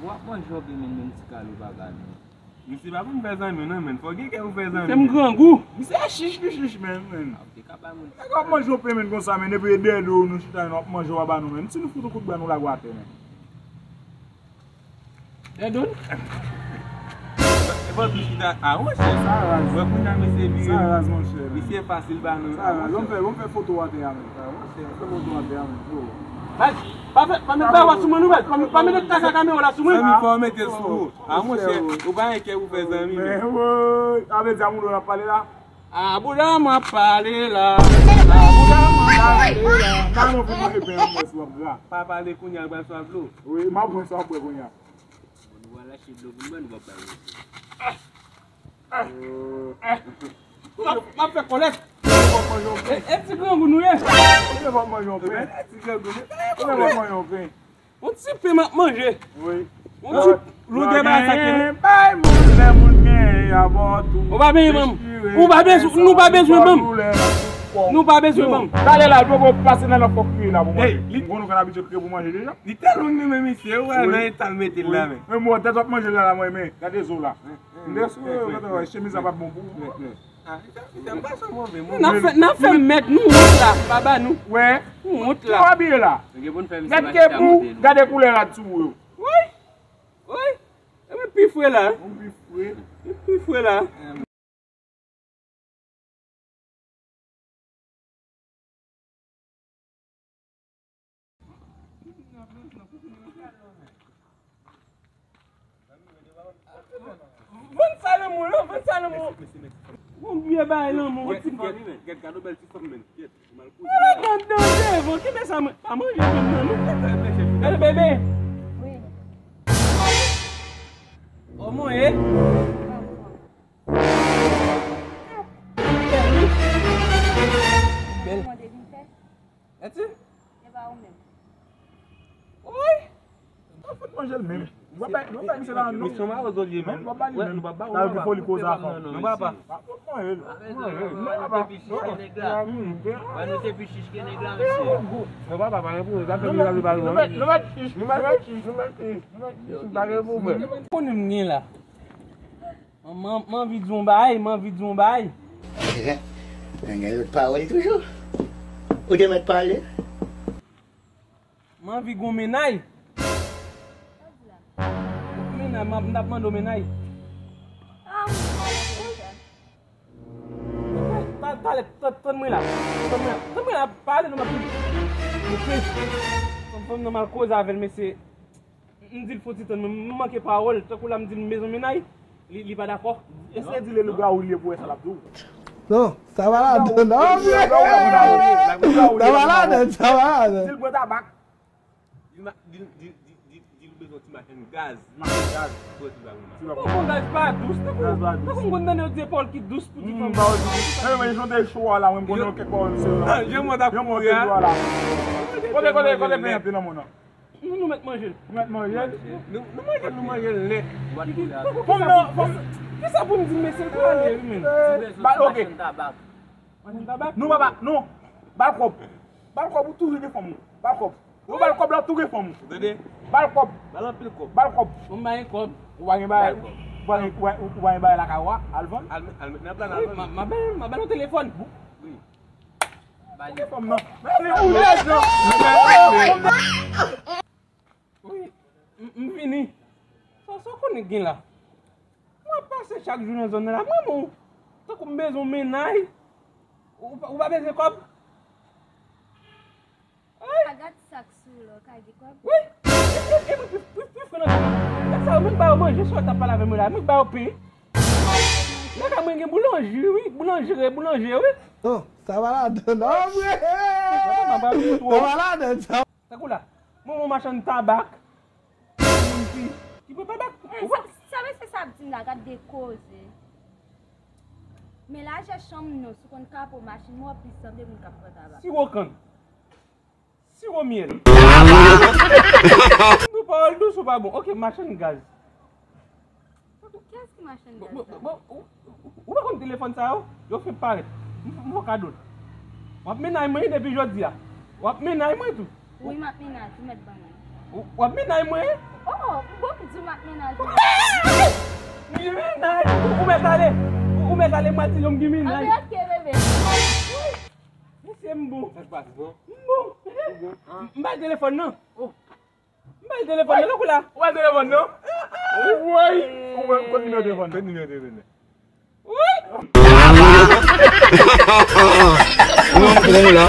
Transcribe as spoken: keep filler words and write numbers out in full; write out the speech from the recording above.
W ap manje yon pen menm, menm ti kal ou pa ba nou. Misye pa konn fè zanmi non, menm. Fò gen kè ou fè zanmi. Se m grangou. Misye chich li chich menm, menm. Nèg w ap manje yon pen menm konsa, menm, epi e dèyè do nou chita, nou ap manje, w ap ba nou menm. Si nou fout yon kout bra, nou lage w atè menm. Dèdon. E pa tou chita a, monchè. Sa raz. Wè kounye a misye vire. Sa raz, monchè. Misye fasil ba nou. Sa raz. Ban m fè, ban m fè foto atè a menm. Sa, monchè, fè foto atè a menm, bro. Pa, pa fè, pa met bagay sou mwen, nou, pa, pa met kaka kamera sou mwen. Zanmi, fò w mete l sou ou. A, monchè, ou pa gen kè pou fè zanmi, men. Men, woy, sa vle di a moun w ap pale la? A bouda m ap pale la. A bouda m ap pale la. Nan non, pou manje pen an, mwen si w ap gra. Pa pale kounye a, l pral swa dlo. Wi, m ap pran sa w ap bwè kounye a. Bon, nou pral achte dlo pou nou bwè, nou p ap bay manje. M ap, m ap fè kòlèt. E, e ti grangou nou ye? Ou te fòk manje yon pen. E ti grangou nou. Ou te fòk manje yon pen. Yon ti pen m ap manje. Wi. Yon ti longè bagay sa ki. Bay moun, lè moun genyen y a ba w tou. Ou pa bezwen ban m. Ou pa bezwen, nou pa bezwen ban m. Nou pa bezwen ban m. Talè la, dlo pase nan nan fòk kriye la pou manje. M konnen w konn abitye kriye pou manje deja. Li tèlman renmen misye, ou wè nan eta l mete l la, men. Men mwen, tèt w ap manje la, la, mwen, men, gade zo la. M te sou yo, gade, wè, chemiz la pa t bon pou ou. N ap fè, n ap fè mèd, nou wont la, baba nou. Wè. Nou wont la. Ki w abiye la? Gade ke pou, gade koulè rad sou ou yo. Woy. Woy. E mwen pi fre la. Mwen pi fre. Mwen pi fre la. Vann sa nan mwen, non, vann sa nan mwen. Bon, vye bagay nan mwen, ti fanmi, men. Gad, gad, gad, bèl ti fanm, men. Gad, gad, gad, devan, kenbe sa, mwen. Pa manje, men, non, non. Gade, bebe. Wi. Kòman w ye? Bèl, wi. Bèl. Eti? E pa ou menm. Woy! Ou fout manje l menm. Nou pa bay, nou pa bay misye la, non. Misyon mawozo l ye menm. Nou pa bay li menm. Nou pa ba ou. Sa yo ki foli koze a fanm. Non, papa. Pa fout manje l. Manje l. Non, papa. Wè, nou te pi chich ke nèg la, mesye. Non, papa, pa gen pwoblèm. Sa fè nou gade pa nou. Nou mèt, nou mèt chich, nou mèt chich, nou mèt chich, nou mèt chich, pa gen pwoblèm. Konnen m gen la. M, m, m anvi di yon bagay, m anvi di yon bagay. Men gen lòt pawòl toujou. Ou te mèt pale. M anvi gon mennaj. Mennaj, m ap, m t ap mande w mennaj. Talè, tann mwen la. Tann mwen la. Tann mwen la, pale non, m ap vini. Ok. Fanm, fanm nan m al koze avè l, mesye. M di l fè yon ti tann, mwen, m manke pawòl. Tankou la, m di l m bezwen mennaj, li, li pa dakò. Eseye di l e lougawou l ye pou wè sa l ap di w. Non, sa pa ladan, non, vye. Sa pa ladan, sa pa ladan. Di l bwè tabak. Di l ma-, di l, di l, di l, di l, di l bezwen ti machann gaz. Machann gaz. Pou wè si l va vin. Bon, bon, gaz pa dous, tankou, tankou m konn tande yo di e pawòl ki dous pou ti fanm. Pawòl ki dous. Mwen, mwen, jan de cho a la, mwen, m konnen kèk pawòl, se yo la. Jan mwen t ap kouri a. Kote, kote, kote pen an te nan mwen nan? Nou, nou mèt manje l. Nou mèt manje l. Nou, nou manje l, nou manje l nèt. Fòm nan, fòm. Kisa pou m di mesye l pale, wi, men? Ba, ok. Machann tabak. Nou pa ba, non. Ba l kòb. Ba l kòb, ou toujou gen fanm ou. Ba l kòb. Ou ba l kòb la, ou tou gen fanm ou. Tande? Ba l kòb. Ba l anpil kòb. Ba l kòb. Ou pa gen kòb. Ou pa gen bagay. Ou pa gen, ou pa gen bagay lakay ou a, al vann. Al met, al met nan plan, al vann. M a ba l, m a ba l yon telefòn. Wi. Ba li. Fòm nan. Wi, m, m vini. Sa, sa w konnen gen la? Mwen ap pase chak jou nan zòn nan la. Mwen, mwen, tankou m bezwen yon mennaj. Ou, ou pa bezwen kòb? Wi. Ka gad sak sou ou la, ou ka gen kòb? Wi. E, e, e mwen pi, pi, pi fre nan zòn nan. Nèg sa yo, mwen k ba yo manje, sou yo t ap pale avè mwen la. Mwen k ba yo pen. Lakay mwen gen boulanjri, wi. Boulanjri, boulanje, wi. Non, sa pa ladan, non, vre. Sa pa ladan, sa. Tankou la, mwen, mwen machann tabak. Moun ki, ki pran tabak. Sa, sa mesye sa ap di m la, gad de koze. Men lajè chanm nou, si w konn kapo machin, mwen w ap plis sanble moun k ap pran tabak. Siwo kann. Siwo myèl. Nou pawòl dous ou pa bon. Ok, machann gaz. Kiyès ki machann gaz la? Bon, bon, bon, ou, ou pa konn telefòn sa yo? Yo fenk parèt. M, m fè w kado l. W ap mennaj mwen depi jodi a. W ap mennaj mwen tou. Wi, m ap mennaj ou, mèt ban mwen. W, w ap mennaj mwen? Oh, bon, m di w Mèt ale. Ou, ou mèt ale, m pral di l yon gimi nan. Antre, ok, bebe. Mesye, m bon. Sa k pase, bon? M bon. M bay telefòn nan. M bay telefòn nan, lòk ou la. Ou bay telefòn nan? Woy. Ou wè, kot nimewo telefòn nan? Kot nimewo telefòn nan? Woy. Bon, la.